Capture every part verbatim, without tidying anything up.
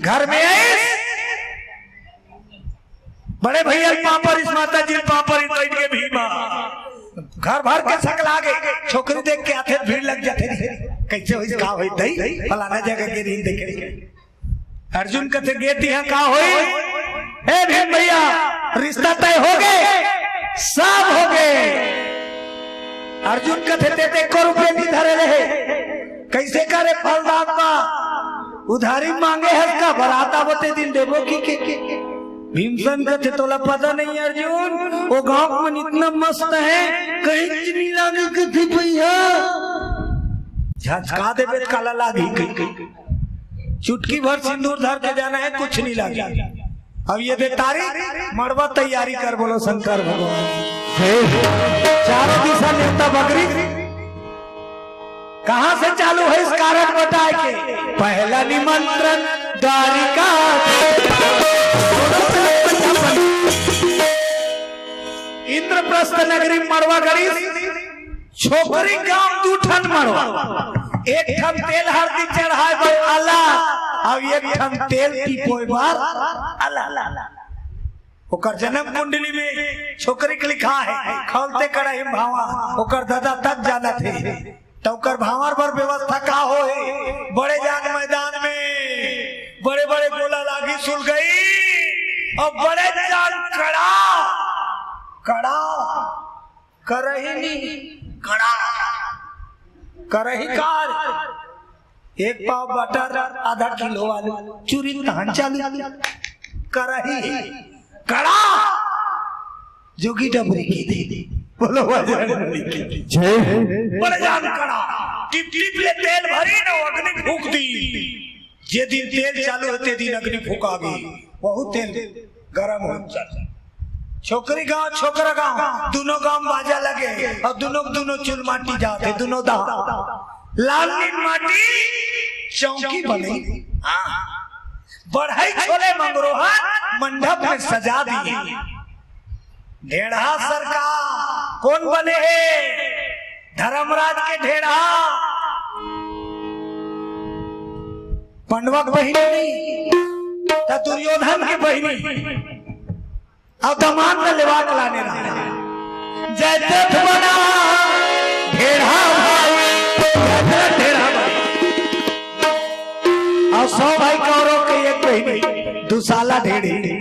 घर में आइस, बड़े भैया पाँव परिस, माता जी पाँव परिस, बइठ के भीमा घर भर के सकला गे। छोकरी देख के आथे, भीड़ लग जाथे, कइसे होइस, का होइस दई, फलाना जगह के रहिन देखे। अर्जुन कथे, "गे तिहां का होइस?" "ए भीम भैया, रिश्ता तय होगे, सब होगे।" अर्जुन कथे, "तें तो एको रुपया नइ धरे रहे, कइसे करे फलदान मा? उधारी मांगे हस का? बरात आवत हे तेन देबो कि के, के?" भीमसेन कथे, "तोला पता नहीं अर्जुन, ओ गांव मन इतना मस्त हे, कहीं नइ लागे कथे भैया। झचका देबे त काला लागही कहि, कहि। चुटकी भर सिंदूर धर के जाना हे, कुछ नइ लागे।" अब ये दे तारीख, मड़वा तैयारी कर, बोलो शंकर भगवान। चारों दिशा नेवता बगरी। कहां से चालू होइस कारज बंटाय के? पहला निमंत्रण द्वारिका। इंद्रप्रस्थ नगरी मड़वा गड़िस, छोकरी गांव दू ठन मड़वा, एक ठन तेल हरदी चढ़ाय बर अलग, अउ एक ठन तेल टिपोय बर अलग। ओकर जन्म कुंडली में छोकरी के लिखा हे, "खौलते कड़ाही में भांवर", ओकर ददा तक जानत हे। त ओकर भांवर बर व्यवस्था का होहे? बड़े जान मैदान में बड़े बड़े गोला लागी सुलगई, अउ बड़े जान कड़ा, कड़ा, करही नी, कड़ा, करही कार, एक पाव बटर, आधा किलो आलू, चूरी तहन चालू, करही, कड़ा, जोगी डबरी की दे। बोलो बजरंग बली की। जय। बड़े जान कड़ा, टिप टिप ले तेल भरी न अग्नि फूंक दी। जे दिन तेल चालू होथे, दिन अग्नि फूंका गे, वहू तेल गरम हो जाथे। छोकरी गांव, छोकरा गांव, दूनों गांव बाजा लगे अउ दूनों, दूनों चुलमाटी जाथे, दूनों दा। लाल नीम माटी चौकी बने। हाँ। बढ़ई छोले मंगरोहा मंडप में सजा दिए। ढेढ़ा सरकार कोन बने हे? धर्मराज के ढेढ़ा। पंडवा के बहिनी नहीं, त दुर्योधन के बहिनी। अउ दमांद ल लेवा के लाने रहा। जयद्रथ बना ढेढ़ा भाई, जयद्रथ ढेढ़ा भाई। अउ सौ भाई कौरव के एक बहिनी दुसाला ढेढ़ी।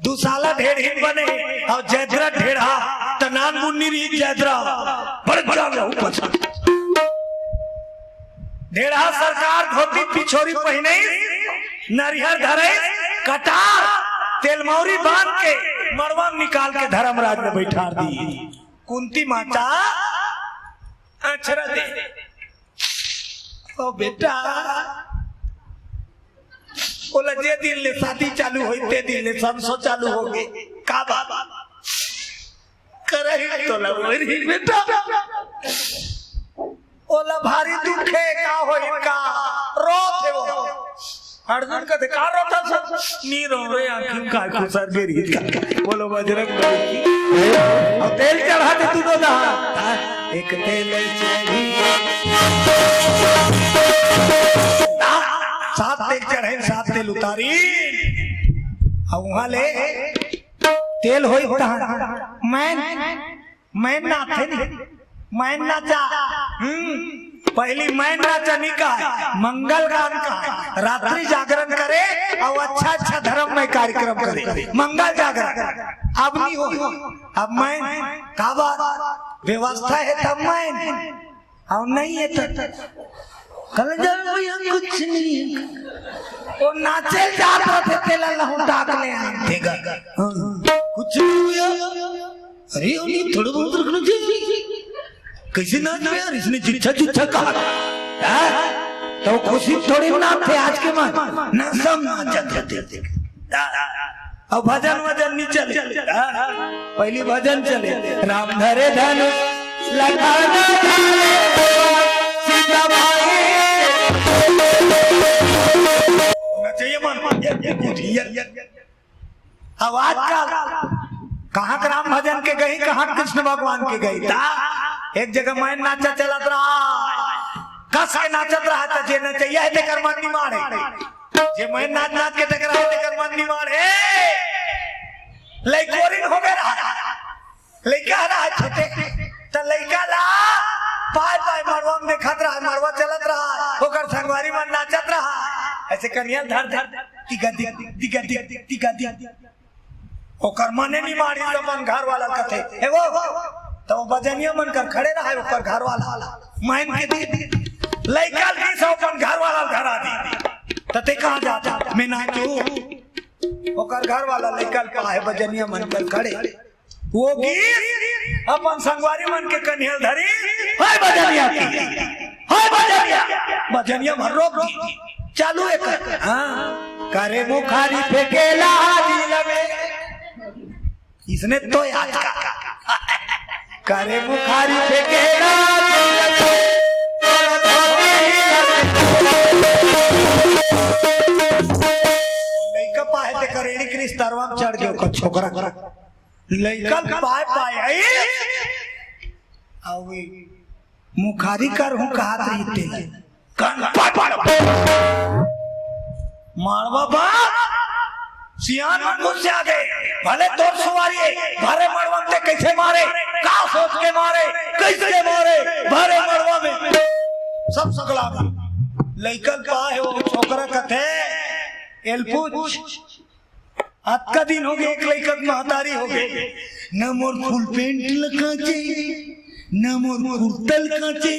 दुसाला ढेढ़ी बने अउ जयद्रथ ढेढ़ा, त नान मुन्नी रही जयद्रथ, बड़ जान रहू पछा। ढेढ़ा सरकार धोती पिछोरी पहिने, नरिहर धरे, कटार, तेलमौरी बांध के मड़वा में निकाल के धर्मराज में बैठार दी। कुंती माता अछरा दे, "ओ बेटा, ओला जे दिन ले शादी चालू होई, ते दिन ले संसो चालू होगे। का बात? करही तोला मोरी बेटा।" ओला भारी दुख हे, का होई का? रोत हे वो। अर्जुन कथे, "का रोत हस?" "नी रो रे, आँखी में काय खुसर गे रही।" बोलो बजरंग बली की। अउ तेल चढ़ा दे तू दो दा। एक तेल चढ़ी। सात तेल चढ़े, सात तेल उतारी। अउ उहाँ ले तेल होई तहां। मैं, मैं नाचे नहीं, मैं नाचा। हम्म, पहली मैं नाचा नहीं कहा, मंगल गान कहा, रात्रि जागरण करे अउ अच्छा अच्छा धर्म में कार्यक्रम करे, मंगल जागरण। अब नहीं हो, अब मैं, का बात, व्यवस्था हे तब मैं, अउ नहीं हे त कल जब भैया कुछ नहीं हे। ओ नाचे जात रथे, तेला लहुटा के ले आए थे घर। हाँ, कुछ नहीं हुआ। अरे, उन्हें थोड़ा बहुत रखना चाहिए। कैसे नाच में यार, इसने जुच्छा जुच्छा कहा। हाँ? तो खुशी थोड़ी नाच थे आज के मन। ना सब नाच जाते थे। अउ भजन वजन नहीं चले। हाँ, पहली भजन चले, "राम धरे धनुष लखन धरे सीता भाई।" होना चाहिए मन, ये, ये, ये, ये, ये। अब आजकल कहाँ के राम भजन के गई, कहाँ कृष्ण भगवान के गई। ता एक जगह मैं नाचा चलत रहा, कस के नाचत रहा, त जे नचैया हे तेकर मन नहीं मारे। जे मैं नाच नाच के टकराए तेकर मन निमाड़ हे। लइकोरिन हो गए रहा, लइका रहा छोटे, त लइका ला पाए पाए मड़वा में देखत रहा, मड़वा चलत रहा, ओकर संगवारी मन नाचत रहा, ऐसे कनिहा धर धर, दिगा दिग, दिगा दिग, दिगा दिग। ओकर मने निमाड़ी, त अपन घर वाला कथे, "ए वो," त वो बजनिया मन कर खड़े रहा है, ओकर घर वाला मान के दी, लइका दी से अपन घर वाला धरा दी, त ते कहाँ जाता, मैं नाचू। ओकर घर वाला लइका ल पाहे बजनिया मन कर खड़े, वो गीस अपन संगवारी मन के कनिहा ल धरी, "हाय बजनिया की, हाय बजनिया।" बजनिया मन रोक दी, चालू एकर, हाँ, करे मुखारी फेंकेला दिल में, इसने तो याद का, करे मुखारी फेंकेला दिल में। लइका पाहे ते करेड़ी क्रिस तरवा में चढ़ गयो का छोकरा। लइका पाए पाए आई, अउ मुखारी कर हूँ कहत रहिते, कन पड़ पड़। मारवा बा, सियान मन गुस्सा गए, भले तोर सुवारी है, भरे मड़वा में ते कैसे मारे, का सोच के मारे, कैसे मारे, भरे मड़वा में। सब सगला गए। लइका पाए वो छोकरा कथे, "एल पूछ, अतका दिन हो गए, एक लइका के महतारी हो गए, न मोर फुल पैंट ल कांचे, न मोर कुर्ता ल कांचे,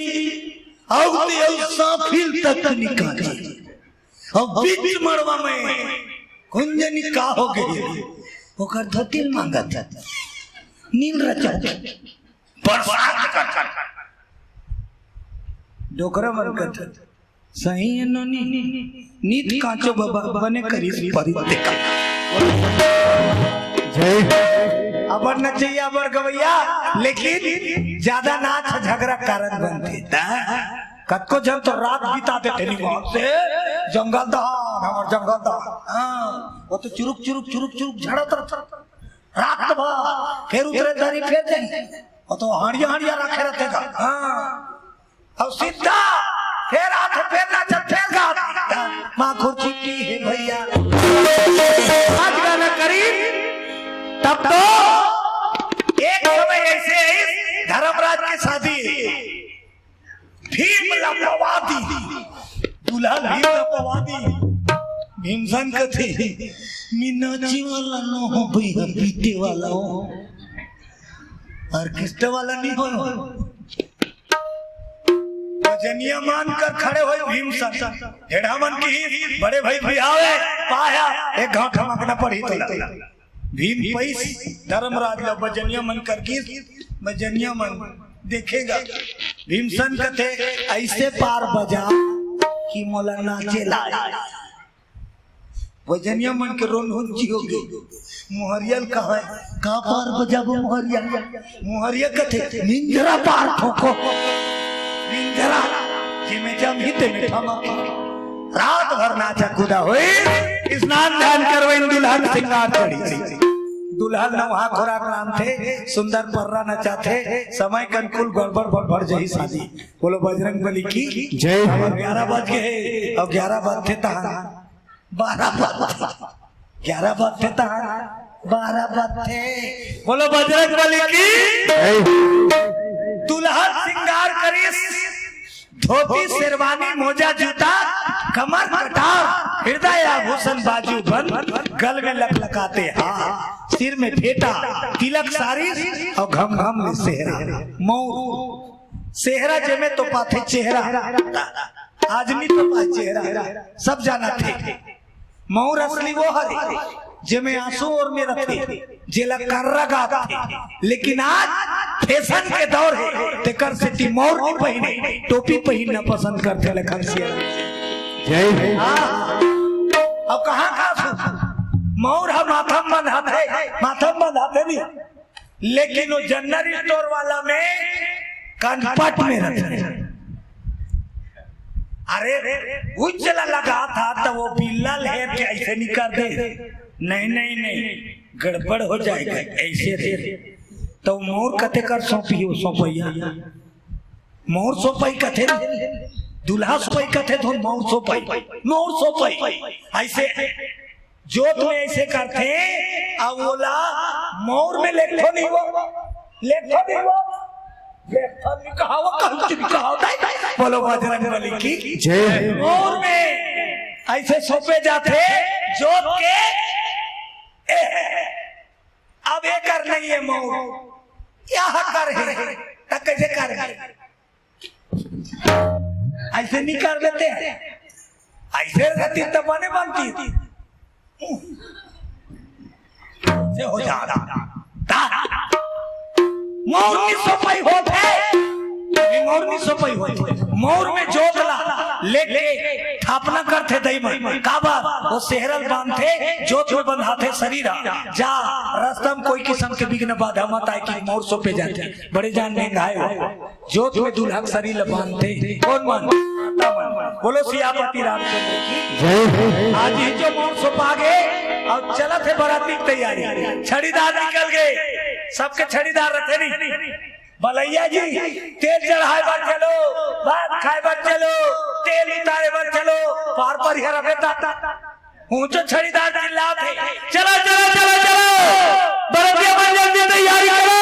अउ ते अउ साफिल तक नि कांचे। अब बीच मड़वा में कुंजनी का हो गए, ओकर धोती ल मांगत हे, नील रचा, बरसात कर, कर, कर।" डोकरा मन कथे, "सही है नोनी, नीत कांचो बबा बने करिस परित देखा।" जय। अबर नचैया, अबर गवैया, लेकिन ज्यादा नाच झगरा कारण बनथे। ता कतको झन तो रात बिता देथे निमन से, जंगल दहाड़, हमर जंगल दहाड़। हाँ, वो तो चुरुक, चुरुक, चुरुक, चुरुक झड़त रथे। रात भर, फिर उतरे दारी, फिर जाई। वो तो हाड़िया, हाड़िया रखे रथे गा। हाँ। अउ सीधा फेर आथे, फेर नाचत, फेर गात। माँ खुर्ची पी हे भैया। आज गाना करी, तब तो एक समय ऐसे आई, धर्मराज के शादी। भीम ला पवा दी, दूल्हा भीम ला पवा दी। भीमसन कथे, "मैं नाचे वाला नो हो भैया, पीटे वाला हो, ऑर्केस्ट्रा वाला नहीं हो।" बजनिया मान कर खड़े होय भीमसन। ढेढ़ा मन की बड़े भाई भी आवे, पाया एक घाव ठमकना पड़ी तो लगे। भीम पइस धर्मराज ला बजनिया मन कर गीस, बजनिया मन देखे गा। भीमसन कथे, "ऐसे पार बजा कि मोला नाचे ला।" बजनिया मन के रोनहुन जी हो गे। मोहरिया ल कहा, "का पार बजाबो मोहरिया?" मोहरिया कथे, "निंजरा पार ठोको।" निंजरा, जेमे जमही तेमे ठमक। रात भर नाचा कूदा होई, स्नान ध्यान करवइन, दुल्हन सिंगार करी। दुल्हन नहा खोराक नाम थे, सुंदर पर्रा नचाथे, समय के अनुकूल गड़बड़ बड़बड़ जही शादी। बोलो बजरंग बली की जय। अब ग्यारह बज गए, अब ग्यारह बजथे तहां बारह बजथे, ग्यारह बजथे तहां बारह बजथे। बोलो बजरंग बली की जय। दुल्हन सिंगार करिस, धोती, शेरवानी, मोजा, जूता, कमर कटार, हृदय आभूषण, बाजू बंद, गल में लकलकाते हार, सिर में फेटा, तिलक सारी अउ घम घम ले सेहरा। मऊर सेहरा जेमे तो पाथे चेहरा, आज नी तो पाए चेहरा, सब जानथे। मऊर असली वो हरे, जेमे आंसू ओर में रथे, जेला कर्रा गाथे। लेकिन आज फैशन के दौर हे, तेकर सेती मऊर नी पहिने, टोपी पहिनना पसंद करथे लखन सिया। जय हो। हाँ। अब कहाँ का आंसू? मऊर ह माथा म बंधाथे, माथा म बंधाथे नहीं, लेकिन वो जनरल स्टोर वाला में कनपट में रथे। अरे, उजला लगा था तो वो बिल्ला लेके ऐसे निकाल दे। नहीं, नहीं, नहीं, गड़बड़ हो जाएगा, ऐसे रे। तो मऊर कथे कर सौंपही, वो सौंपैया। मऊर सौंपही कथे न। दूल्हा सोपई कथे धुन मौर सोपई, मौर सोपई। अइसे जोत में अइसे करथे, अउ ओला मौर में लेखथो नहीं वो, लेखथो नहीं वो, लेखथो नहीं कहा वो, कहूँ चुप कहा होता है। बोलो बजरंग बली की जय। मौर में अइसे सोपे जाथे जोत के। ए, अब ये कर नहीं है मौर, यह कर है, त कैसे कर है? अइसे नहीं कर देते हैं, अइसे रहती तब बने बनती से हो जाता। मौर में सोपई होत है, मौर में सोपई होत है। मौर में जोत ला लेके थापना करथे दई मन। काबर? वो सेहरा ल बांधथे, जोत में बंधाथे सरीर ह। जा रस्ता में कोई किसम के विघ्न बाधा मत आए कि मौर सोपे जाथे। बड़े जान महंगाए हो। जोत में दूल्हा के सरीर ल बांधथे। कौन मन? माता मन। बोलो सियापति रामचंद्र की। जय हो। आज ही जो मौर सोपा गे अउ चलत हे बराती के तैयारी। छड़ीदार निकल गे, सबके छड़ीदार रथे नहीं। बलैया जी, तेल चढ़ाए बर चलो, भात खाए बर चलो, तेल उतारे बर चलो, पार पर ही रहे ता। ऊंचो छड़ीदार चिल्लात हे, "चलो, चलो, चलो, चलो, बरतिया मन जल्दी तैयारी करो।"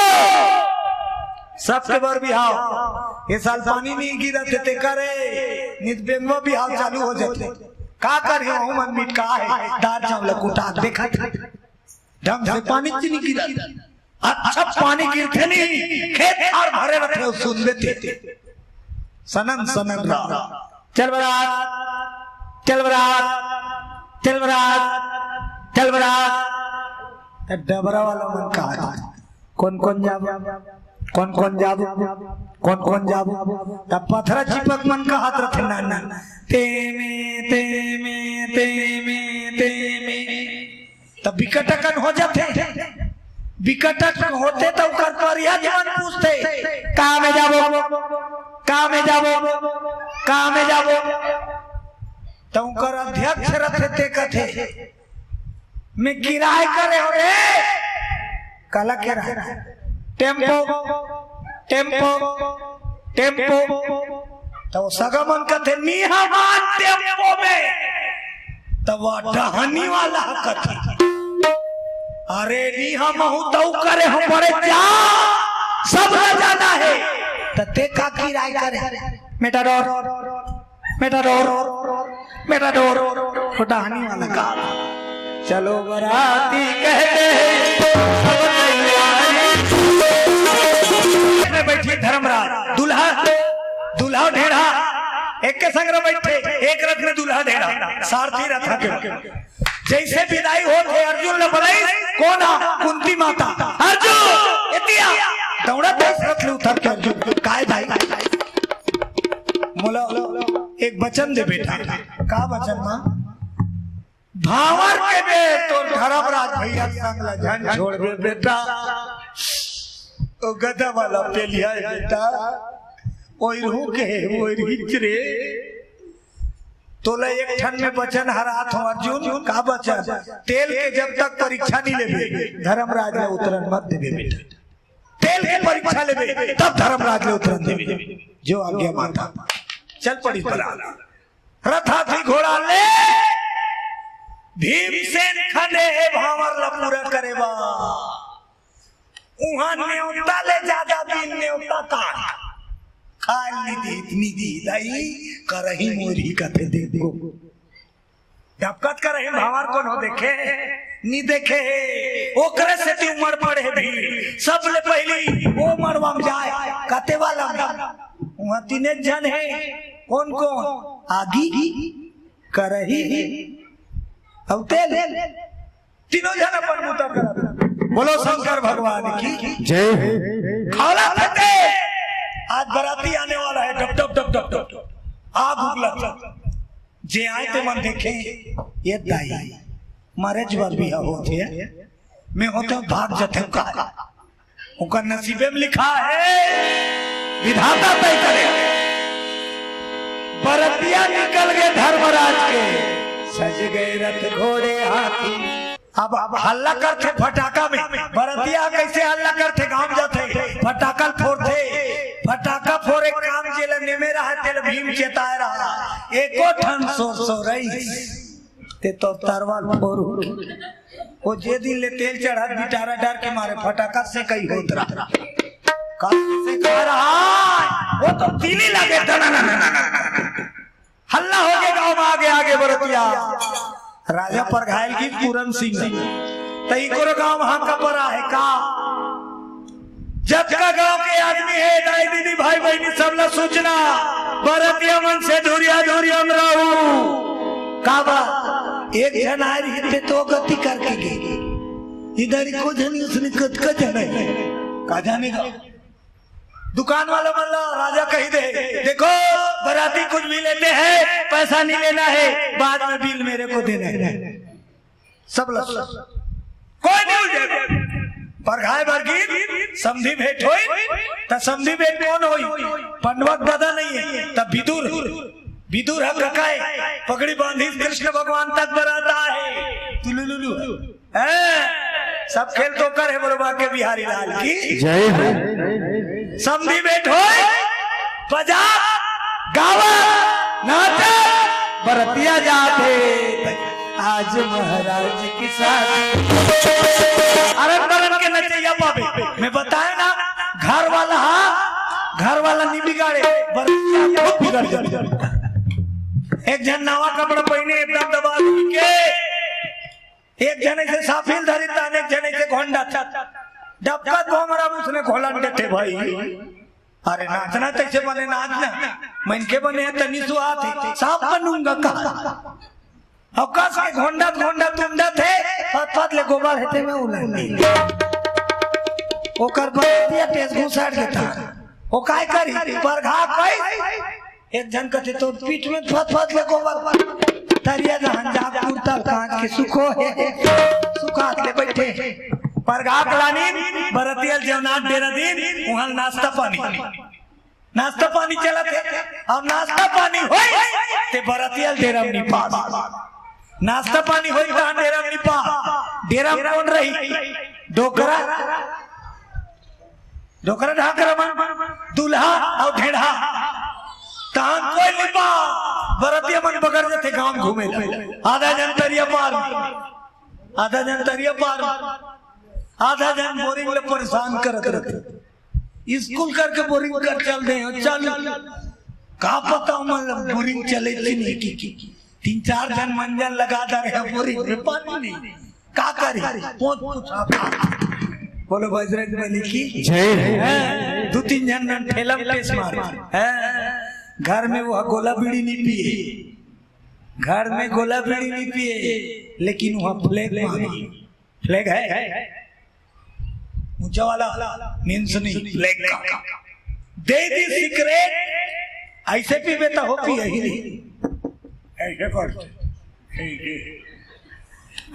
सबके बर बिहाव, ये साल पानी नहीं गिरत हे, तेकर ए, नित बेंगवा बिहाव चालू हो जाथे। का करही, वहू मन मिटका हे, दार चावल कुटा देखत हे। ढंग से पानी च नहीं गिरत। अच्छा पानी गिरथे नहीं, खेत खार भरे रथे, सुनबे ते। सनन सनन रहा। चल बरात, चल बरात, चल बरात, चल बरात। त डबरा वाला मन कहा था, "कौन कौन जाबो, कौन कौन जाबो, कौन कौन जाबो?" तब पथरा चिपक मन कहा था, "ना, ना, ते में, ते में, ते में, ते में।" तब बिकट अकन हो जाथे। बिकट अकन होथे त ओकर परिया मन पूछथे, "का में जाबो? का में जाबो? का में जाबो?" त ओकर अध्यक्ष रथे, ते कथे, "मैं किराए करे हो रे।" काला किराए? Tempo, tempo, tempo. त वो सगा मन कथे, "नी हमान टेम्पो में।" तब वो डहनी वाला कथे, "अरे नी हम हूँ तऊ करे हम बड़े जा, सब न जाना है।" त ते का किराए करे? मेटाडोर, मेटाडोर, मेटाडोर, वो डहनी वाला का। चलो बराती कहते हैं, सब तैयारी। में बैठी धर्मराज, दूल्हा, दूल्हा ढेढ़ा, एक के संग में बैठे, एक रथ में दूल्हा ढेढ़ा, सारथी रथ के। जैसे विदाई होत हे, अर्जुन ल बलई, कोन आ? कुंती माता। "अर्जुन, एतिया।" दौड़त दस रथ ले उतर के अर्जुन, "काय भाई?" मोला एक वचन दे बेटा। "का वचन माँ?" "भांवर के बे तोर धर्मराज भैया संग ला झन छोड़बे बेटा। ओ गधा वाला पेलिया है बेटा, ओइरहू के हे, ओइरहिच रे। तोला एक ठन में वचन हरात हो अर्जुन।" "का वचन?" "तेल के जब तक परीक्षा नहीं लेबे, धर्मराज ला उतरन मत देबे बेटा। तेल के परीक्षा लेबे, तब धर्मराज ला उतरन देबे।" "जो आज्ञा माता।" चल पड़ी बरात। रथाथी घोड़ा ले भीमसेन खने हे भांवर ला पूरा करे बर। उहाँ नेवता ले जादा बिन नेवता का खाए नी दीत, नी दीत, दाई करही मोरही कथे देखो। डबकत करही भांवर कोनो देखे, नी देखे हे। ओकरे सेती उमड़ पड़े हे भीड़। सबले पहिली ओ मड़वा म जाए, कते वाला म। उहाँ तीने झन हे। कोन कोन? आगी, करही, अउ तेल। तीनों झन अपन बूता करत। बोलो शंकर भगवान की जय। खौला फटे। आज बराती आने वाला है, डब, डब, डब, डब, डब। आग उगलत। जे आए ते मन देखे, ये दाई, मारे जुआर बिहा होत हे, मैं होते हूँ भाग जाते हूँ का। ओकर नसीबे में लिखा है, विधाता तय करे। बरतिया निकल गए धर्मराज के, सज गए रथ घोड़े हाथी। अब, अब हल्ला करथे फटाका में, बरतिया कैसे हल्ला करथे, गांव जाथे, फटाका ल फोड़थे, फटाका फोरे काम जेला नेमे रहा, तेला भीम चेताए रहा। एको ठन सोर सोरइस, ते तो तरवार फोर। वो जे दिन ले तेल चढ़त बिटारा डर के मारे फटाका से कहीं होत रहा। का से कह रहा है? वो तो तीली लगे, दना ना ना ना ना। हल्ला हो गया गांव में, आगे आगे बरतिया। राजा परघायल की पूरन सिंह। तई करो गांव हाका पर आहे का? जतका गांव के आदमी हे, दाई दीदी, भाई बहिनी, सबला सूचना, बरतिया मन से दूरिया दूरिया में रहू। का बा? एक झन आए रहिते तो गति करके गे। इधर को झन उसने कतका झन हे। का जाने का? दुकान वाला मन ला राजा कही दे, "देखो, बराती कुछ भी लेते हैं, पैसा नहीं लेना है, बाद में बिल मेरे को देना है।" सब लस। कोई नहीं उलझे। परघाय बरगीत समधी भेंट होई, त समधी भेंट कौन होई? पंडवा के दादा नहीं है, तब विदुर, विदुर ह कका हे, पगड़ी बांधी कृष्ण भगवान तक बरात आहे। तुलुलुलु। हैं? सब खेल तो कर हे, बोलो बाके बिहारी लाल की। जय हो। समधी भेंट होई, बजा, गावा, नाचा, बरतिया जात हे। आज महाराज की शादी। अरन बरन के नचैया पाबे। मैं बताए ना, घर वाला हा, घर वाला नहीं बिगाड़े, बरतिया खुद बिगड़ जाए। एक झन नवा कपड़ा पहिने, एकदम दबा के, एक झन ऐसे साफिल धरी, तान एक झन ऐसे घोंडा था। डबका तो हमारा उसने घोलन देते भाई। अरे नाचना तैसे बने नाचना, मन के बने तनी सुहात हे, सांप बनूंगा का? अउ कस के घोंडा घोंडा तुंडा थे, फत फत ले गोबर हेते में उलंडी। ओकर बरतिया टेस घुसाड़ देता। ओ काय करी? परघा कई एक झन कथे तो पीठ में फत फत ले गोबर। तरिया जहान जाग कुर्ता कांच के सुखो हे, सुखात ले बैठे। परघा पलानी, बरतिया जेवनाथ डेरा दिन, उहाँ नाश्ता पानी। नाश्ता पानी चलत हे, अउ नाश्ता पानी होई, ते बरतिया डेरा में निपास। नाश्ता पानी होई, तहां डेरा में निपास। डेरा में कौन रही? डोकरा, डोकरा ढाकरा मन, दूल्हा अउ ढेढ़ा। तहां कोई निपास, बरतिया मन बगर जथे गांव घूमे ला। आधा झन तरिया पार, आधा झन तरिया पार, आधा झन बोरिंग ले परेशान करत रथे। स्कूल करके बोरिंग कर चल दे हो, चल। का पता मन बोरिंग चले कि नहीं की। तीन चार झन मंजन लगा दे रहे हैं, बोरिंग में पानी नहीं। का करी? पहुंच पूछा। बोलो बजरंग बली की जय। हैं? दो तीन झन नन ठेला में टेस मारे। हैं? घर में वो गोला बीड़ी नहीं पिए, घर में गोला बीड़ी नहीं पिए, लेकिन वहाँ फ्लैग मारे। फ्लैग है ऊंचा वाला, मीन्स नहीं, फ्लैग का। दे दी सिगरेट, ऐसे पीबे तो हो पिए ही नहीं। ऐसे करते।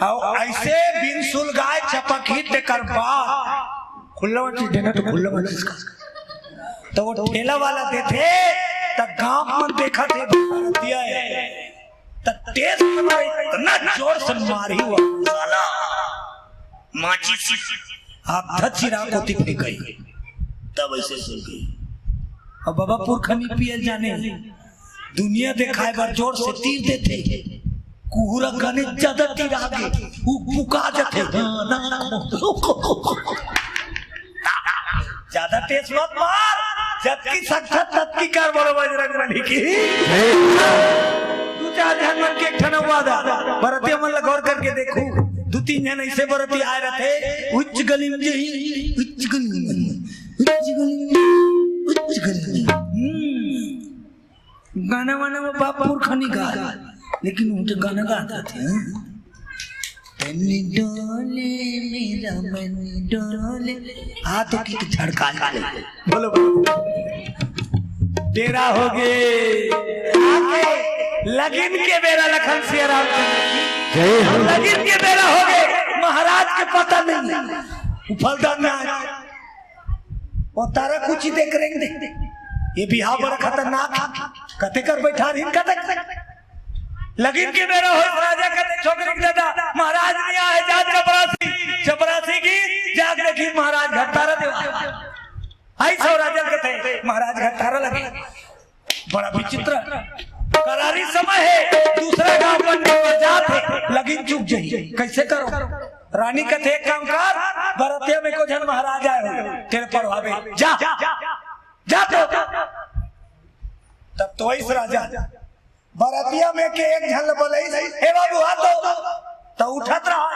अउ ऐसे बिन सुलगाए चपक ही ते कर बा। खुल्ला मत देना तो खुल्ला मत इसका। तो वो ठेला वाला देथे, त गांव में देखा थे दिया है। त तेज इतना जोर से मारी हुआ साला। माचिस आप धचिरा को तिपे गई, तब ऐसे सुन गई। अब बाबा पुरखा नहीं पियल जाने, दुनिया दिखाए बर जोर से तीर देथे। कुहरा गने ज्यादा तीर आगे, वो पुका जाथे। ज्यादा तेज मत मार, जतकी सकत ततकी कर, बोलो बजरंग बली की। दू चार झन मन के एक ठन वादा, बरतिया मन ला गौर करके देखू, दू तीन झन ऐसे बरती आए रहते, उच्च गली में जही, उच्च गली में, उच्च गली में, उच्च गली में। हम्म। गाना वाना वो बाप पुरखा नहीं गा, लेकिन वो तो गाना गाता था। तन डोले मेरा मन डोले, हाथों की झड़का ले। बोलो, बोलो। बेरा हो गे, आगे लगिन के बेरा लखन सिया राम चंद्र की। जय हो। लगिन के बेरा हो गे, महाराज के पता नहीं। वो फलदान में आए। वो तारा कुछ ही देख रहे हैं। ये बिहाव बड़ा खतरनाक हे। कते कर बैठा रही, कते कर। लगिन के बेरा हो, राजा कते छोकरी के दादा, महाराज नहीं आए, जात चपरासी, चपरासी की जाग देखी महाराज घर तारा देवा। आई सो राजा कथे, महाराज घर थारा लगे। बड़ा विचित्र, करारी समय हे, दूसरा गांव पंडित बर जात हे, लगिन चूक जही, कैसे करो? रानी कथे, एक काम कर, बरतिया में को झन महाराज आए हो, तेरे पढ़वावे, जा, जा तो। तब तो ऐस राजा बरतिया में के एक झन ल बलई, "हे बाबू, आ तो।" त उठत रहा,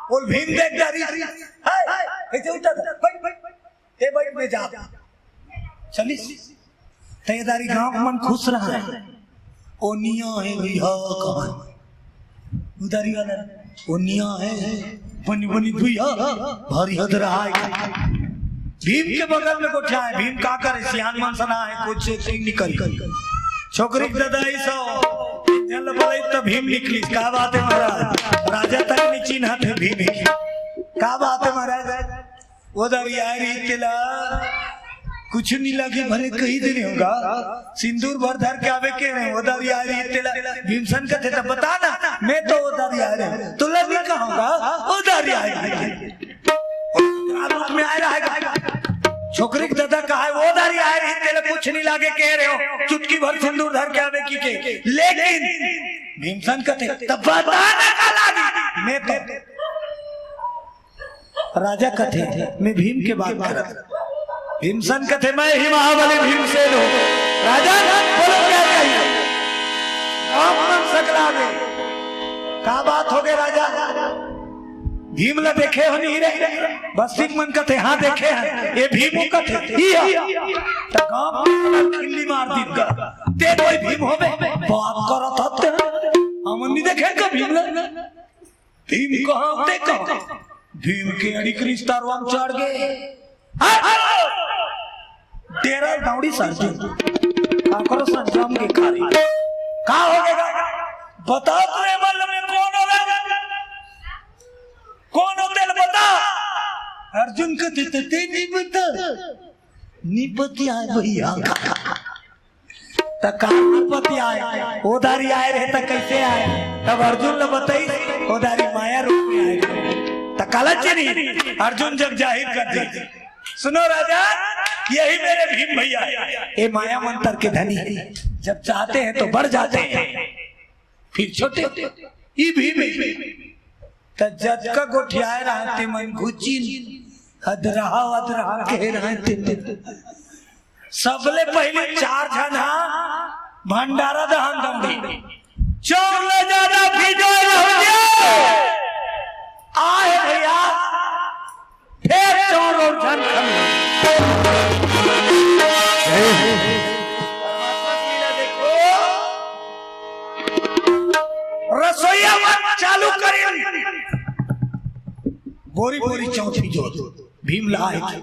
बोल भीम देख डरी, "हे, हे, ऐसे उठत रहा, बैठ, बैठ, बैठ, हे बैठ, मैं जा।" चलिस, ते दारी गांव मन खुश रहा, "ओ निया हे भैया, कहाँ?" उधारी वाला, "ओ निया हे, बनी बनी भैया, भारी हद रहा है।" भीम के बगल में गोठिया हे। भीम का करे, सियान मन सना हे, कुछ एक निकल। छोकरी के ददाई सो, जल बोले तो भीम निकली। का बात है महाराज? राजा तक नहीं चिन्हत हे भीम हे। का बात है महाराज? ओ दारी आए रही तेला, कुछ नहीं लगे, भले कही देने होगा, सिंदूर भर धर के आवे के रहे, ओ दारी आए रही तेला। भीमसन कथे, "तो बता ना, मैं तो ओ दारी आए रहे, तो लगी कहाँ होगा, ओ दारी आए रही।" आलोक में आए रहा है। छोकरी के दादा कहा है, "ओ दारी आए रही तेला, कुछ नहीं लागे कह रहे हो, चुटकी भर सिंदूर धर के आवे की के।" लेकिन भीमसन कथे, "तब बता ना का लागी, मैं तो।" राजा कथे, "मैं भीम के बात करत।" भीमसन कथे, "मैं ही महाबली भीमसेन हूँ।" राजा, बोलो क्या चाहिए? आप मन सकला दे। का बात हो गए राजा? भीम ला देखे हो नहीं रे? बस्तिक मन कथे, "हाँ देखे हैं।" ये भीम कथे, "ही है।" तो गांव में खिल्ली मार दी का, "ते कोई भीम हो बे? बात करत हते हैं, हम नहीं देखे का भीम ला।" भीम कहाँ ते कहाँ? भीम के अड़ी के रिश्ता राम चढ़ गए। डेरा दौड़ी सरजू। काकरो संजम के कारी। का हो गया? बता तो ए मल्ल में कौन हो गया? कौन हो तेल बता? अर्जुन कथे ते नहीं बता। निपति आए भैया। त का निपति आए, ओ दारी आए रहे त कैसे आए? तब अर्जुन ल बताई, ओ दारी माया रूप में आए रहे। त काला चेनी अर्जुन जग जाहिर कर दे। सुनो राजा, यही मेरे भीम भैया है। ये माया मंत्र के धनी है, जब चाहते हैं तो बढ़ जाते हैं, फिर छोटे होते हैं। ई भीम है। त जतका गोठियाए रहते मन घुचिन, अदरहा अदरहा कहे रहते। सबले पहले चार झन हा भंडारा दहन दौड़ी। चौर ले जाना भिजो रहो दियो। आए भैया, फेर चौर और झन खन। रसोईया मन चालू करिन। बोरी बोरी चौथी जोत भीम ला आए।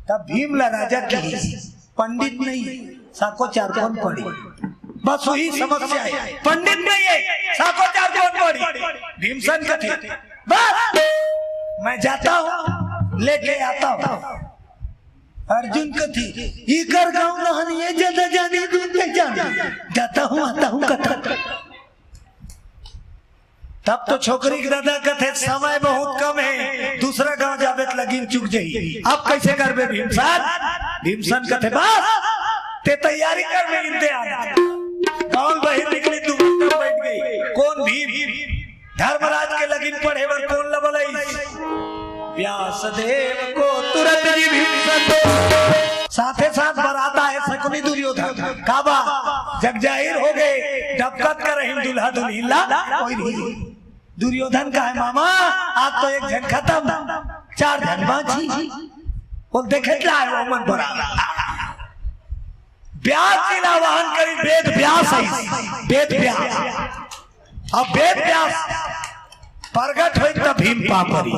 तब भीम ला राजा की पंडित नहीं, साको चार कोन पड़ी। बस वही समस्या है, पंडित नहीं है, साको चार कोन पड़ी। भीमसन कथे, "बस, मैं जाता हूँ, लेके आता हूँ।" अर्जुन कथे, "इकर गाँव लहन ये ज्यादा जानी, दूर नहीं जानी। जाता हूँ, आता हूँ, कथा।" तब तो छोकरी के दादा कथे, "समय बहुत कम है, दूसरा गांव जाबे त लगिन चुक जाही। अब कैसे करबे भीमसन?" भीमसन कथे, "बस, ते तैयारी कर, मैं इंतजार।" गांव बाहर निकली, दू बैठ गई। कौन भीम? धर्मराज के लगिन पढ़े बर कौन ल बलई? व्यास देव को तुरंत जी भीमसन। साथे साथ बरात आए शकुनी दुर्योधन। का बा? जग जाहिर हो गए, डबकत कर रही दुल्हा दुल्हिन ला, कोई नहीं। दुर्योधन का है, "मामा, आज तो एक झन खत्म, चार झन बांची।" वो देखे ला है, वो मन बरात। व्यास जी ला आवाहन करी, वेद व्यास है, वेद व्यास। अब वेद व्यास प्रगट होई त भीम पापरी।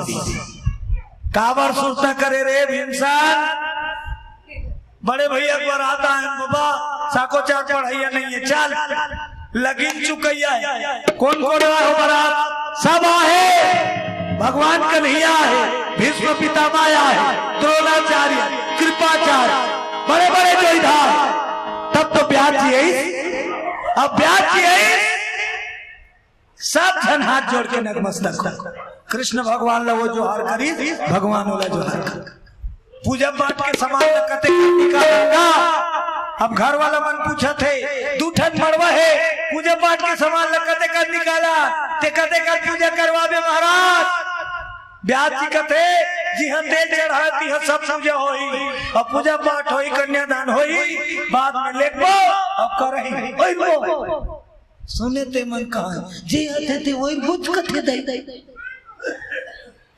काबर सुरता करे रे भीमसन? बड़े भैया के बरात आए हैं बाबा, साको चार पढ़ैया नहीं है, चल। लगिन चुकैया है। कौन कौन आए हो बरात? सब आहे। भगवान कन्हैया आहे, भीष्म पितामह आहे, द्रोणाचार्य, कृपाचार्य, बड़े बड़े जोईधार। तब तो व्यास जी आई, अब व्यास जी आई, सब झन हाथ जोड़ के नतमस्तक हो। कृष्ण भगवान ला वो जोहार करी, भगवान ओला जोहार करी। पूजा पाठ के सामान ल कतेक निकाला? अब घर वाला मन पूछत हे, दू ठन मड़वा हे, पूजा पाठ के सामान ल कतेक निकाला? ते कतेक पूजा करवाबे महाराज? ब्यास जी कथे, जिहां तेल चढ़ाए तिहां सब पूजा होही, अब पूजा पाठ होही, कन्यादान होही, बाद में लेखबो, अब करही। ओइलबो। सुने ते मन कहा, जे आथे ते ओइलबोच कथे दई।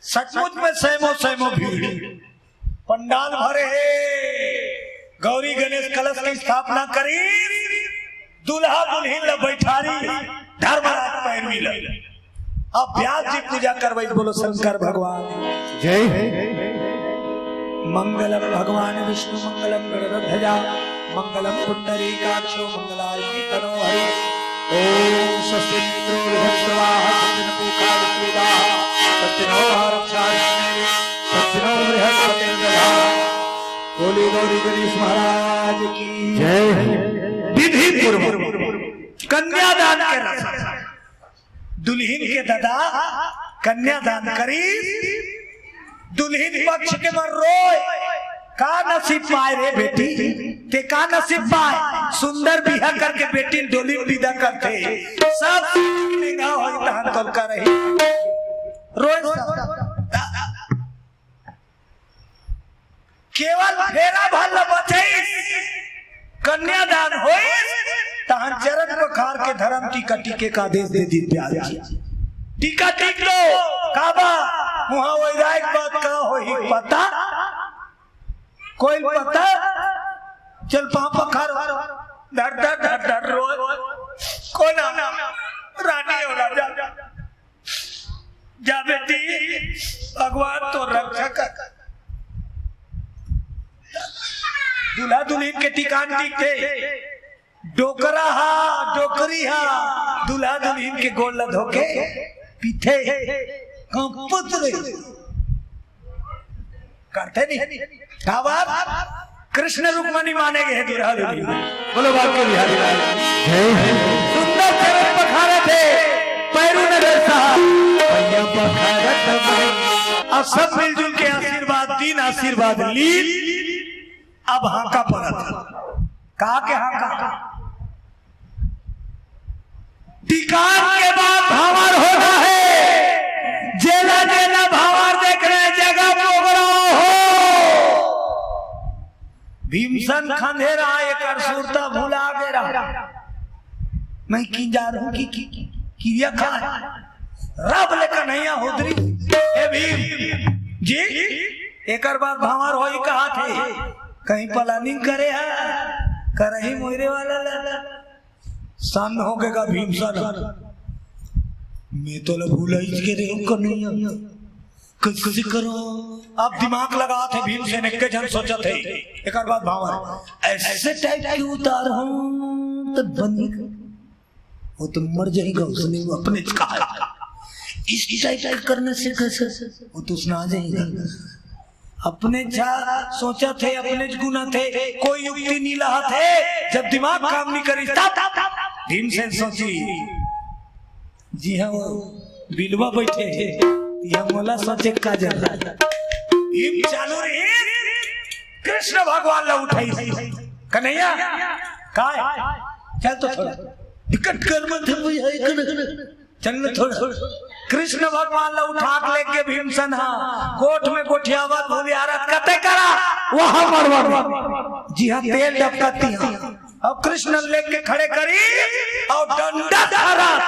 सचमुच में सैमो सैमो भीड़। पंडाल भरे हे, गौरी गणेश कलश की स्थापना करी, दूल्हा दुल्हिन ल बैठारी, धर्मराज पैरवी ल। अब ब्यास जी पूजा करवई, बोलो शंकर भगवान। जय। मंगलम भगवान विष्णु मंगलम गरुड़ध्वजा मंगलम पुंडरीकाक्षो मंगलाय तनो हरि। ओम स्वस्ति इंद्रो वृहस्पतिर्वाः स्वस्ति नः पूषा विश्ववेदाः स्वस्ति नः भारक्षाः सच्चिनो बृहस्पतिर्दधातु। बोलिए गौरी गणेश महाराज की जय। विधि पूर्वक कन्यादान के रस्म। दुल्हिन के ददा कन्यादान करी। दुल्हिन पक्ष के मन रोय, का नसीब पाय रे बेटी, ते का नसीब पाय? सुंदर बिहा करके बेटी डोली में विदा करथे, सब निगाह होई तहन तोर का रही। रोय सब। केवल फेरा भर ल बचइस, कन्यादान होइस, तहन चरण पखार के धर्म टीका टीके का आदेश दे दीन ब्यास जी। टीका टीक लो, काबर? उहां वैराग बाद का होही पता? कोई पता? चल पांव पखार, धर धर धर धर रो। कोन? रानी अउ राजा। जा बेटी, भगवान तोर रक्षा कर। दूल्हा दुल्हिन के टीका टीकथे, डोकरा हा, डोकरी हा, दूल्हा दुल्हिन के गोड़ ल धोके पीथे। कंपत रही। करथे नहीं। का बात? कृष्ण रुक्मणी माने गे हे दूल्हा दुल्हिन। बोलो बांके बिहारी लाल की जय। सुंदर चरण पखारथे पैरू नगर साहब। भैया पखारत भैया। अब सब मिलजुल के आशीर्वाद दीन, आशीर्वाद लीन। अब हांका परत। का के हांका? टीकान के बाद भांवर होना हे, जेला जेला भांवर देखना हे, जगह मोगरा हो। भीमसन खंधेरा एकर सुरता भुला गे रहा। मैं किंजारहूं कि, कि, कि, किरिया खाय। रब ले कन्हैया होदरी, हे भीम जी, एकर बाद भांवर होई कहाथे, कहीं planning करे हा, करही मोरे वाला ला। सन्न होगे गा भीमसन। मैं तोला भुलाइच गे रेहेंव कन्हैया, कइसे करंव? अब दिमाग लगाथे भीमसेन, एक्के झन सोचथे। एकर बाद भांवर, अइसे type के उतारहूं त बनही का? वो तो मर जाही गा, उसने वो अपनेच कहा। इस type के करने से कैसे? वो तो उसने आ जाही गा। अपनेच सोचथे, अपनेच गुनथे, कोई युक्ति नइ लाथे। जब दिमाग काम नइ करिस तब भीमसेन सोचिस, जिहां वो बिलवा बइठे हे, तिहां मोला सोचे का जरूरत? भीम चालू रहिस, कृष्ण भगवान ला उठाइस। कन्हैया, काय? चल तो थोड़ा। बिकट कर मत हे भैया, एक न चल न थोड़ा। कृष्ण भगवान ला उठा के लेगे भीमसेन हा, गोठ में गोठियावत भुलियारत कते करा, वहां मड़वा में। जिहां तेल डबकत तिहां। अब कृष्ण लेके खड़े करिस अउ डंडा धरत।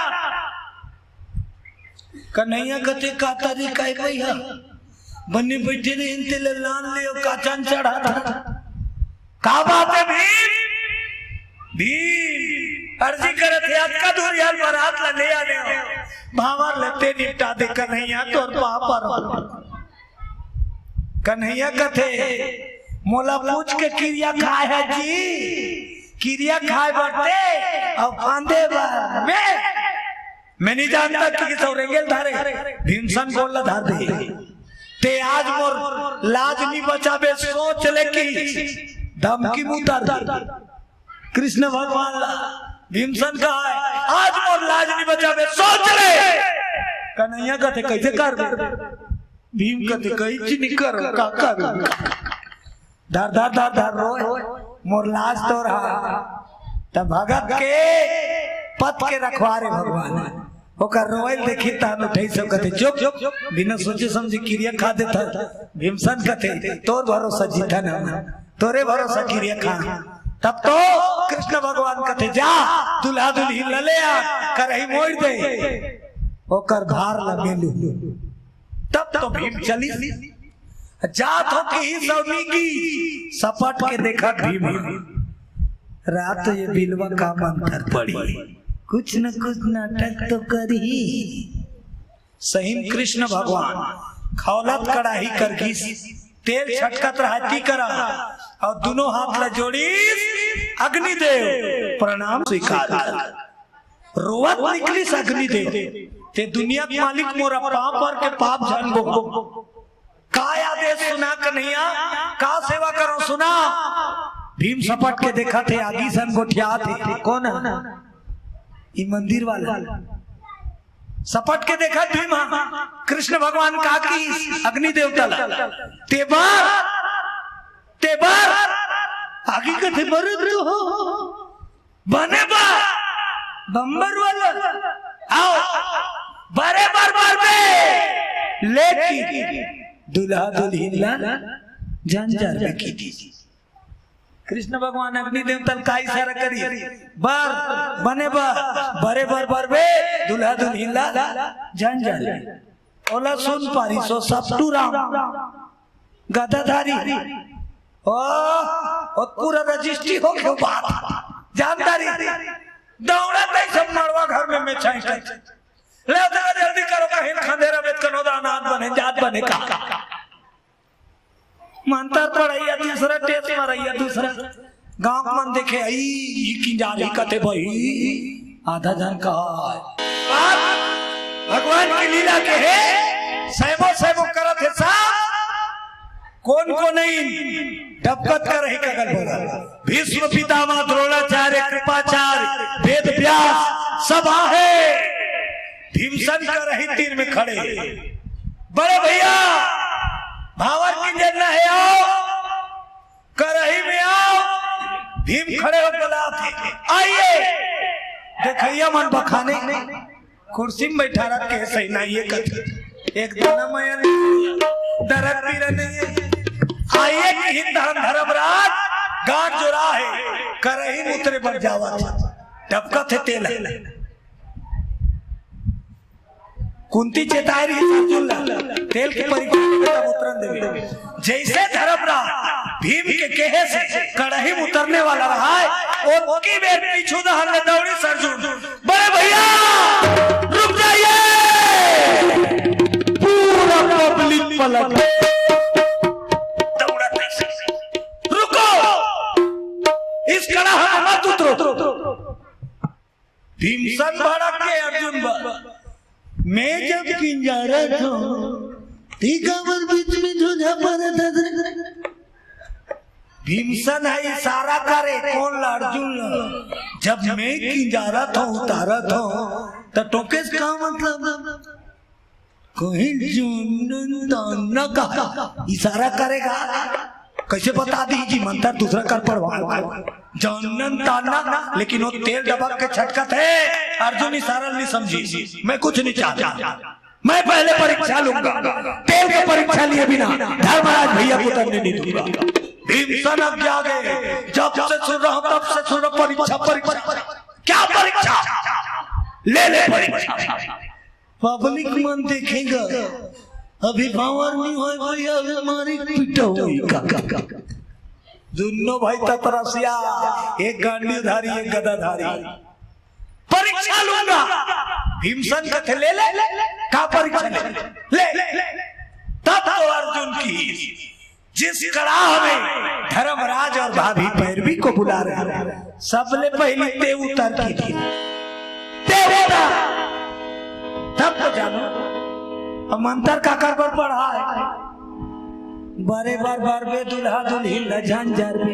कन्हैया कथे का तरीका हे भैया? बने बइठे रहेन तेला लान ले अउ काचन चढ़ा था। का बात हे भीम? भीम, अर्जी करत हे, अतका दूरिहा ले बरात ला ले आने हंव। भांवर ल ते निपटा दे कन्हैया, तोर पांव परंव। कन्हैया कथे, मोला पूछ के किरिया खाय हस जी, किरिया खाय बर ते अउ फांदे बर मैं। मैं नइ जानंव कि किसौ रेंगे ल धरे, भीमसेन गोड़ ला धर दे। ते आज मोर लाज नइ बचाबे, सोच ले कि धमकी म उतर दे। कृष्ण भगवान ला भीमसेन कहय, आज मोर लाज नइ बचाबे, सोच ले। कन्हैया कथे, कइसे करबे? भीम कथे, कइच नइ करंव, का करंव? धर धर धर धर रोय, मोर लाज तो रहा। तब भगत के पथ के रखवारे भगवान, ओकर रोवल देखी तहन उठे सब कथे, "चुप, बिना सोचे समझे किरिया खा देता।" भीमसन कथे, "तोर भरोसा जीता ना, तोरे भरोसा किरिया खा।" तब तो कृष्ण भगवान कथे, "जा, दुल्हा दुल्हिन ल ले आ, करही मोड़ दे, ओकर भार ल मेलू।" तब तो भीम चली। जात हो किहिस अउ निगी, सपट के देखत भीम, "रात ये बिलवा का मंतर पड़ी, कुछ न कुछ नाटक तो करही।" सही म कृष्ण भगवान खौलत कड़ाही कर गिस, तेल छटकत रहती करा, अउ दुनों हाथ ल जोड़िस, "अग्निदेव, प्रणाम स्वीकार कर।" रोवत निकलिस अग्निदेव, "ते दुनिया के मालिक, मोरा पाँव पर के पाप झन बो। का आदेश सुना कन्हैया, का सेवा करो सुना।" भीम सपट के देखत हे, आगी सन गोठियात हे। कौन हे? ई मंदिर वाला। सपट के देखत भीम, कृष्ण भगवान का की अग्नि देवता ला, "ते बर, ते बर।" आगी कथे, "बर तो हो, बने बर, बम्बर वाला, आओ, बरे बर बर बे।" लेकिन दुल्हा दुल्हिन ला झंझर में की दी। कृष्ण भगवान अग्नि देवता ल का इशारा करी? बर, बने बर, बरे बर बर बे, दुल्हा दुल्हिन ला झंझर। ओला सुन पारी सो सपटू राम गदाधारी। ओ, ओ पूरा रजिस्ट्री हो गयो बात। जानदारी। दौड़ा तई सब मड़वा घर में, में छाई छाई। ले जरा जल्दी करो, कहीं खंधेरा में कनो दानात बने, जात बने का। मंतर पढ़ैया दूसरा, टेस मारैया दूसरा। गांव के मन देखे, "आई, ई किंजारी कथे बही।" आधा झन कहा है। बात भगवान की लीला के हे, सैमो सैमो करत हे सब। कोन को नहीं, डबकत करही कगल बगल। भीष्म पितामह, द्रोणाचार्य, कृपाचार्य, वेद व्यास, सब आहे। भीमसन करही तीर में खड़े। "बड़े भैया, भावर किंजरना हे, आओ, करही में आओ।" भीम खड़े हो बुलात हे, "आइए।" देखैया मन बखाने, "कुर्सी में बैठा रख के सही नहीं है कथे, एक दाना मया नहीं, दरद पीरा नहीं है।" आइए कि हिंद धर्म धर्मराज, गांठ जोरा है, करही में उतरे बर जावत, डबकत हे तेल। कुंती चेताय रहिस अर्जुन ला, तेल के परीक्षा में तब उतरन देवे। जैसे धर्मराज भीम के कहे से कड़ही में उतरने वाला रहा है, ओतकी बेर पीछू डहर ले दौड़िस अर्जुन, "बड़े भैया, रुक जाइए।" पूरा पब्लिक पलट दौड़ा, "रुको, इस कड़ाह में मत उतरो।" भीमसन भड़क के अर्जुन बर, "मैं जब किंजारत हंव, तैं काबर बीच में झूझा परत हस रे?" भीमसन ह इशारा करे, कोन ला? अर्जुन ला। "जब मैं किंजारत हंव, उतारत हंव, त टोकेस का मतलब?" कहीं जानन ताना का इशारा करेगा, कैसे बता दी जी, मंतर दूसरा कर पड़वा, जानन ताना, लेकिन वो तेल डबक के छटकत हे। अर्जुन इशारा नहीं समझी, मैं कुछ नहीं चाहता, मैं पहले परीक्षा लूंगा, तेल के परीक्षा लिए बिना धर्मराज भैया को उतरने नहीं दूंगा। भीमसन अब जागे, जब से सुन रहा हूं तब से सुन रहा हूं, परीक्षा, परीक्षा, क्या परीक्षा, ले ले परीक्षा। पब्लिक मन देखेगा, अभी पावर नहीं होय भैया, अभी मारी पीटा होई का। दुनों भाई ततरसिया, एक गांडीवधारी, एक गदाधारी। परीक्षा लूंगा। भीमसन कथे, "ले ले, का परीक्षा ले ले?" तब तो अर्जुन की जिस कड़ाह में धर्मराज और भाभी पैरवी को बुला रहे हैं, सबले पहली ते उतर की थी, ते उतर। तब तो जानो, अब मंतर का कर पर पढ़ा है, "बरे बर बर बे दुल्हा दुल्हिन ल झंझर बे।"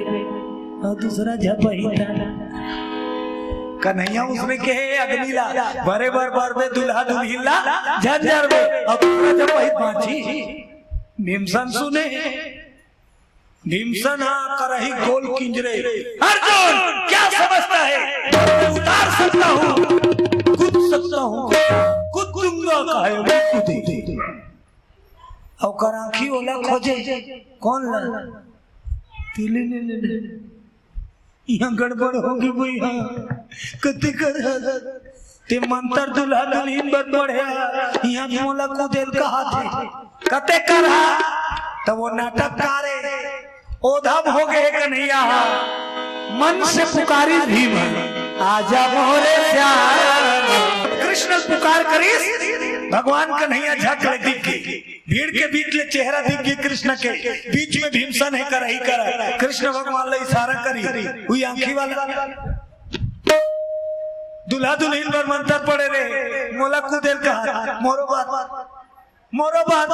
और दूसरा झपहिता कन्हैया उसने कहे अग्नि ला, "बरे बर बर बे दुल्हा दुल्हिन ल झंझर बे।" और दूसरा झपहित बांची। भीमसन सुने, भीमसन हा करही गोल किंजरे। अर्जुन, क्या समझता है? मैं उतार सकता हूँ, कूद सकता हूँ, कूद दूंगा, कहे वो कूदे। अउ कर आँखी ओला खोजे, कौन ला? तिली ने, ने, ने। यहाँ गड़बड़ होगे भैया, कते कर ते मंतर दुल्हा दुल्हिन बर पढ़े, यहाँ मोला कुदेल कहा थे, कते कर हा? त वो नाटककार हे, ओधम होगे हे कन्हैया हा। मन से पुकारिस भीम, आजा मोरे श्याम। कृष्ण पुकार करिस, भगवान कन्हैया झट ले दिख गे। भीड़ के बीच ले चेहरा दिख गे कृष्ण के, बीच में भीमसन हे, करही करा। कृष्ण भगवान ला इशारा करिस, हुई आँखी वाला। दुल्हा दुल्हिन बर मंतर पढ़े रे, मोला कुदेल कहा, मोरो बर, मोरो बर।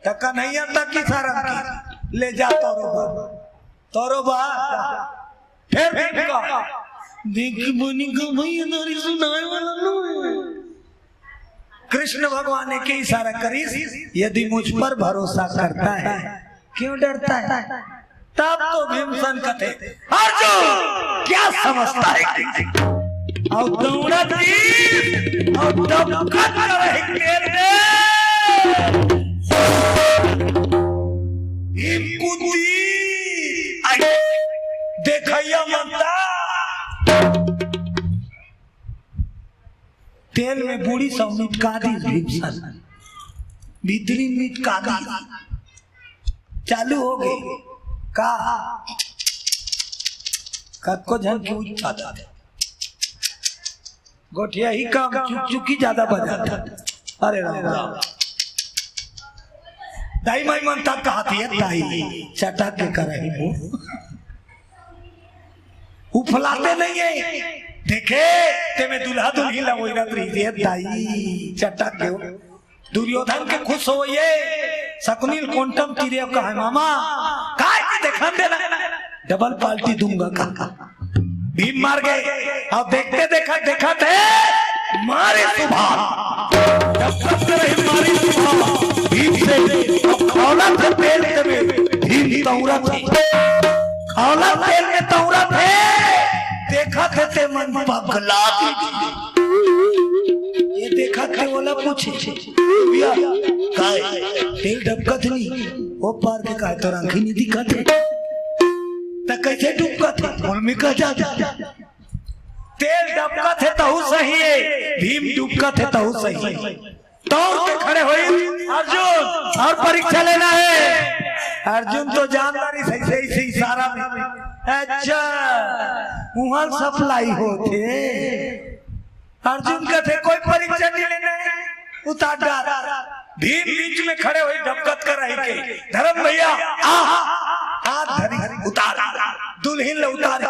त कन्हैया तकिस इशारा किस, ले जा तोरो बर, तोरो बर। फिर भीम का, देख बनी का भैया, नारी सुनाए वाला नो है। कृष्ण भगवान एके इशारा करिस, यदि मुझ पर भरोसा करता है, क्यों डरता है? तब तो भीमसन कथे, अर्जुन, क्या समझता है? अउ दौड़त ही, अउ दबकत रही तेल में। भीम कूदी, आई देखैया मनता। तेल में बूड़ी सब मिटका दिस भीमसन, भीतरी मिटका दिस। चालू होगे का? कतको झन के उच्चारत हे। गोठियाही कम, चुकचुकी ज्यादा बजाथे। अरे राम राम। दाई माई मन तक कहत हे, दाई, चटक के करही वो। उफलाते नहीं हे। देखे, ते में दुल्हा दुल्हिन ला ओइरत रहिस हे, दाई, चटक के वो। दुर्योधन के खुश होइस, शकुनि ल कोंटम तीरे कहे, मामा, काय के देखन देना, डबल पाल्टी दूंगा का। भीम मर गे। अब देखते देखत, देखत हे, मारे सुभा। जब तक रही मारी सुभा, भीम से, अब खौलत हे तेल में, भीम तौरत हे। खौलत तेल में तौरत हे, देखत हे ते मन पगला गे। ये देखत हे ओला पूछे, भैया, काय? तेल डबकत नहीं, ओ पार के काय तोर आँखी नहीं दिखत हे? त कैसे डुबकत हे? मन में कह जा। तेल डबकत हे तहू सही हे, भीम डुबकत हे तहू सही। तौर के खड़े होइस, अर्जुन, अउ परीक्षा लेना हे। अर्जुन तो जानदारी सही, सही, सही इशारा में। अच्छा, उहाँ सप्लाई होथे। अर्जुन कथे, कोई परीक्षा नहीं लेना हे, उतार डार। भीम बीच में खड़े होइस, डबकत करही के, धर्म भैया, आ, आ धरी, उतार, दुल्हिन ला उतार।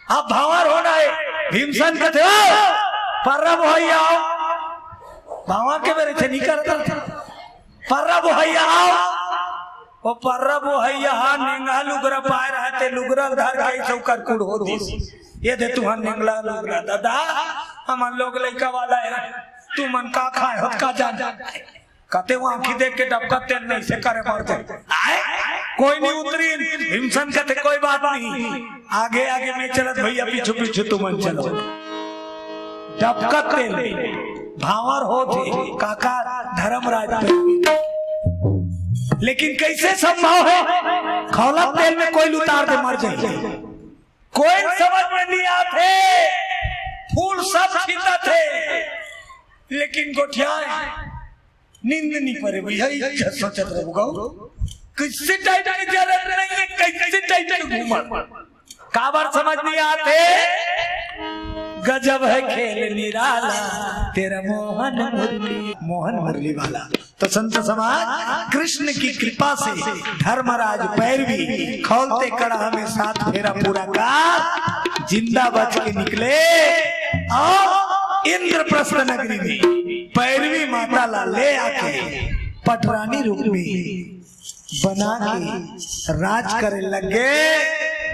अब भांवर होना हे। भीमसन कथे, ओ, पर्रा बोहइया आओ। भांवर के बेरा अइसे नहीं करत हे। पर्रा बोहइया आओ। ओ पर्रा बोहइया हा नेंगहा लुगरा पाय रहे, ते लुगरा ल धर के अइसे ओकर कुढ़ हो दिस। ये दे तुँहर नेंगहा लुगरा, ददा, हमन लोग लइका वाला हे, तुमन का खाय होत का जान। कते वो आँखी देख के डबकत तेल नहीं से करे मरते। आय? कोई नहीं उतरिस। भीमसन कथे, कोई बात नहीं, आगे आगे मैं चलत भैया, पीछू पीछू तुमन चलो। डबकत तेल भांवर होथे, काका धर्मराज पे। लेकिन कैसे संभव हे? खौलत तेल में कोई ल उतार दे, मर जाही। कोई समझ में नहीं आथे, फूल सब छिंदत हे, लेकिन गोठियाय नींद नहीं परे भैया, इज्जत सोचत रहे गो। किसी टाइप के जरूरत नहीं हे, किसी टाइप के घूमत। काबर समझ नहीं आथे? गजब है खेल निराला, तेरा मोहन मुरली, मोहन मुरली वाला। तो संत समाज, कृष्ण की कृपा से धर्मराज पैरवी खौलते कड़ाह में सात फेरा पूरा का जिंदा बच के निकले और इंद्रप्रस्थ नगरी में पैरवी माता ला ले आके पटरानी रूप में बना के राज करे लग गे।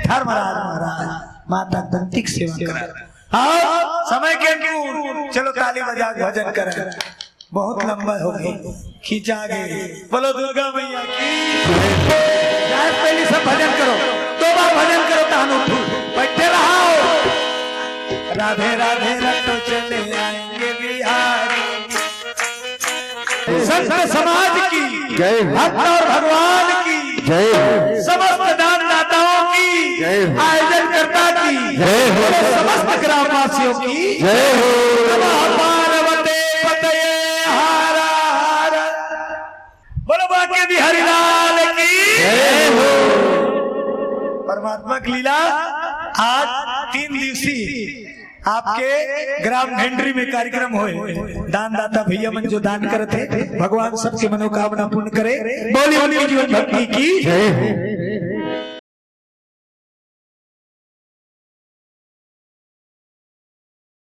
धर्मराज महाराज माता कुंती के सेवा करा। और समय के अनुकूल चलो ताली बजा के भजन करें। बहुत लंबा हो गया, खींचा गया। बोलो दुर्गा मैया की। जाए पहले सब भजन करो, दो बार भजन करो, तहन उठो, बैठे रहो। राधे राधे रटो, चले आएंगे बिहारी। संत समाज की जय हो। भक्त और भगवान की जय हो। समस्त दानदाताओं की जय हो। आयोजनकर्ता की जय हो। और समस्त ग्रामवासियों की जय हो। नमः पार्वती पतये हर हर। बोलो बांके बिहारी लाल की जय हो। परमात्मा की लीला। आज तीन दिवसीय आपके ग्राम भेंडरी में कार्यक्रम होए। दानदाता भैया मन जो दान करत हे, भगवान सबके मनोकामना पूर्ण करे। बोली उनकी जीवन भक्ति की जय हो।